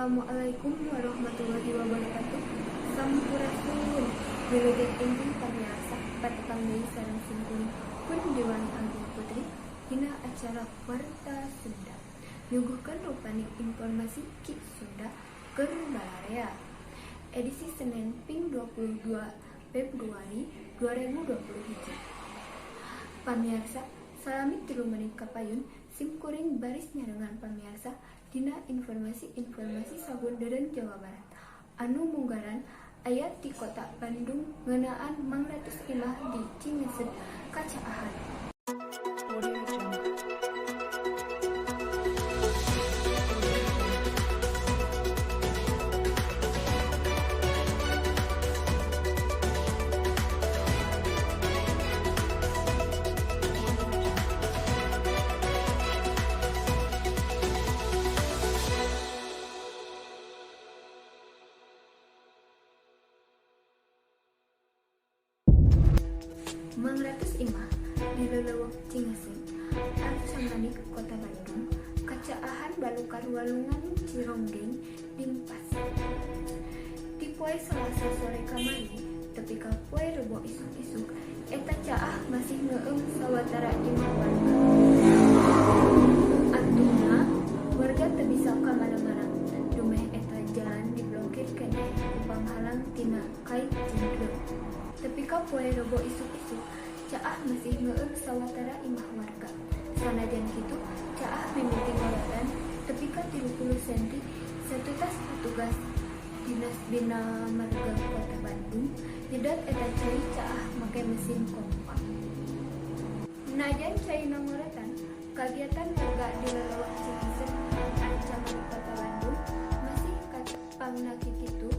Assalamualaikum warahmatullahi wabarakatuh. Sampurasun. Wilujeng enjing pamiarsa, patepang deui sareng simkuring Pun Dewan Agung Putri dina acara Warta Sunda. Nyuguhkeun rupaning informasi Ki Sunda keur balarea. Edisi Senin ping 22 Februari 2021. Pamiarsa, salami 3 menit kapayun simkuring baris nyarengan pamiarsa dina informasi-informasi sabudeureun Jawa Barat anu munggaran aya di kota Bandung ngeunaan mangratus imah di Cingeset kacaahan. Audio Jungle. Mangratus imah di lelewek Cingeset, Arcamanik, Kota Bandung, kacaahan balukar walungan Cironggeng limpas. Ti poe Salasa sore kamari tepi ka poe Rebo isuk-isuk, eta caah masih ngeueum sawatara imah warga. Antungna warga teu bisa ka mana-mana, dumeh eta jalan diblokir keneh ku panghalang tina kai jeung truk. Tepi ka poe Rebo isuk-isuk, caah masih ngeueum sawatara imah warga. Sanajan kitu, caah mimiti ngorotan tepi ka 30 senti satutas petugas Dinas Bina Marga Kota Bandung nyedot eta cai caah make mesin pompa. Najan cai ngorotan, kagiatan warga di lelewek Cingeset, Arcamanik, Kota Bandung masih pangna kikitu,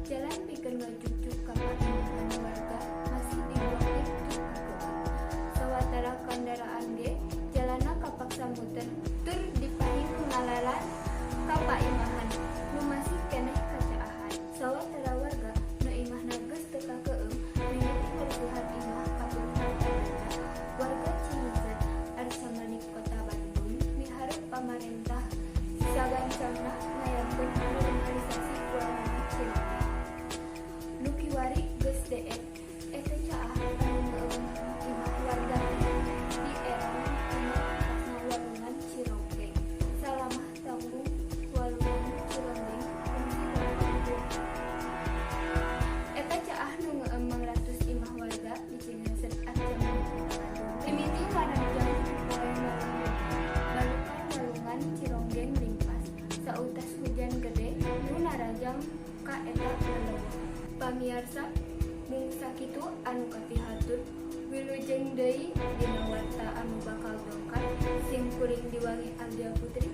jalan pikeun ngajugjug ka paimahan warga masih diblokir tur kakeueum. Sawatara kandaraan ge jalanna kapaksa muter tur dipahing ngalalan ka paimahan nu masih keneh kacaahan. Sawatara warga nu imahna geus teu kakeueum mimiti ngaresihan imah katurta pemerintah. Warga Cingeset, Arcamanik, Kota Bandung miharep pamarentah sagancangna ngayakeun normalisasi walungan Cironggeng. Nu kiwari geus deet eta caah anu ngeueum imah warga teh di erang anu atasna walungan Cironggeng. Salamah tanggung walungan Cironggeng fungsi lempang. Eta caah nu ngeueum mangratus imah warga di Cingeset, Arcamanik, Kota Bandung. Mimiti ngarajang poe malam balukar walungan Cironggeng limpas sautas hujan gede nu narajang ka eta lelewek. Pamiarsa, mung sakitu anu kapihatur, wilujeng deui dina warta anu bakal dongkap. Sim kuring Diwangi Aldia Putri.